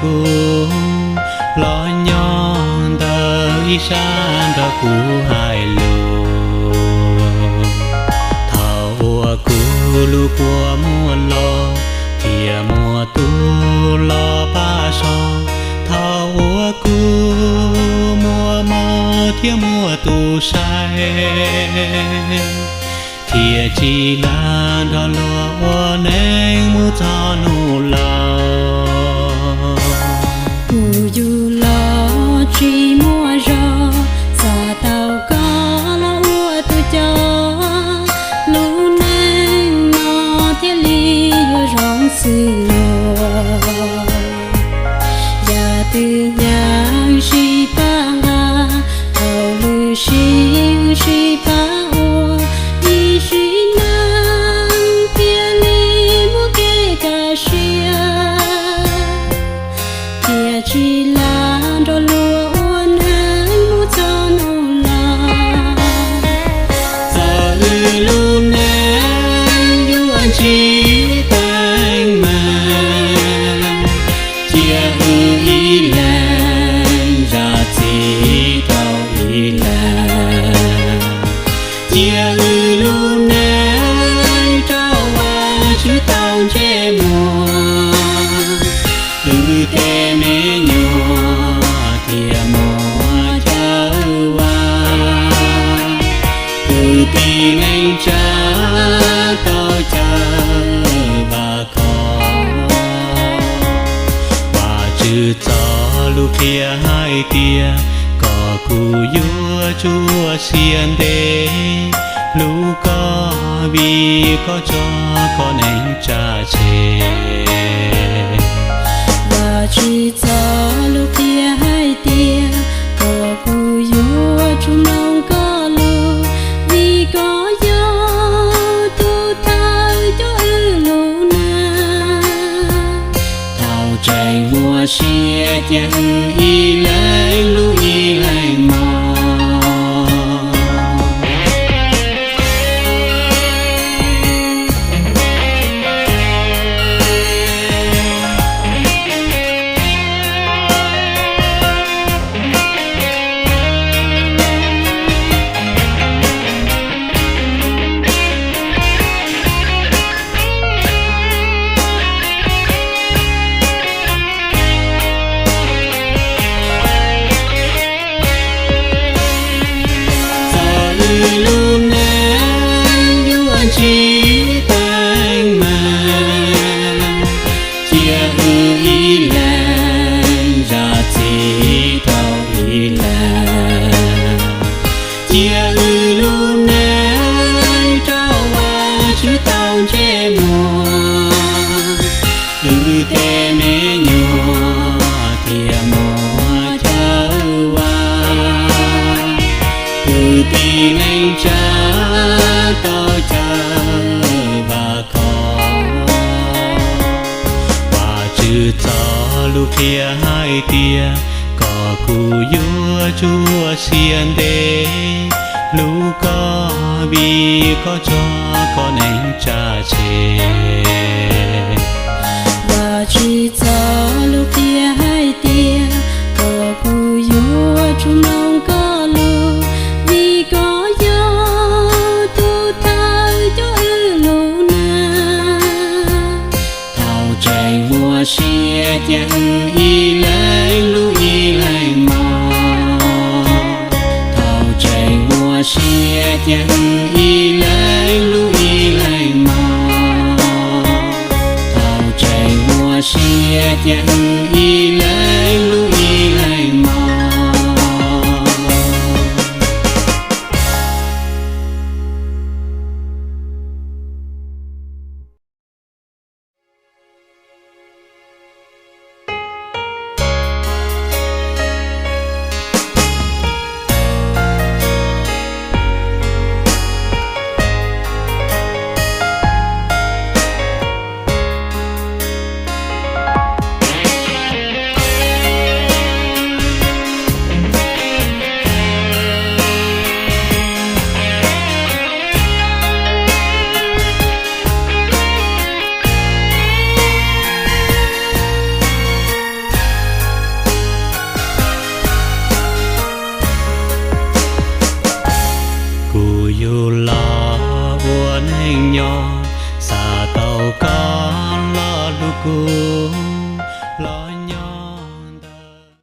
Kuv los nyob ntawm ib sab nrog kuv hais lus. Thaum uas kuv lub kua muag los thiab muaj tus los pab so, thaum uas kuv muaj mob thiab muaj tus saib, thiaj tsis lam nrog luag ua neej mus txog hnub laus. Kuv yug los tsis muaj zog, xav tau koj los ua tus coj, lub neej no thiaj li yuav zoo xws luag. Yam twg hnyav sib pab nqa, hauj lwm sib sib pab ua, ib sim neej thiaj li muaj kev kaj siab, thiaj tsis lam nrog luag ua neej mus txog hnub laus. Txawm wb lub neej yuav ntsib teeb meem, cia wb ib leeg zam txim rau ib leeg. Cia wb lub neej rau Vajtswv tau ntsej muag, wb tej me nyuam thiaj muaj chaw vam, wb tib neeg tsa tau chaw vam khom. Vajtswv txoj lus qhia hais tias kom kuv yuav tsum ua siab ntev hlub koj, vim koj tso koj neeg tsa tseg. Vajtswv txoj lus qhia hais tias kom kuv yuav tsum mloog koj lus, vim koj yog tus thawj coj wb lub neej. Thaum tseem muaj sia cia wb ib leeg hlub ib leeg mos. Txawm wb lub neej yuav ntsib teeb meem, cia wb ib leeg zam txim rau ib leeg. Cia wb lub neej rau Vajtswv tau ntsej muag, wb tej me nyuam thiaj muaj chaw vam, wb tib neeg tsa tau chaw vam khom. Vajtswv txoj lus qhia hais tias kom kuv yuav tsum ua siab ntev hlub koj, vim koj tso koj neeg tsa tseg. Vajtswv txoj lus qhia hais tias kom kuv yuav tsum mloog koj lus, vim koj yog tus thawj coj wb lub neej. Thaum tseem muaj sia cia wb ib leeg hlub ib leeg mos. Thaum tseem muaj sia cia wb ib leeg hlub ib leeg mos. Thaum tseem muaj sia cia wb ib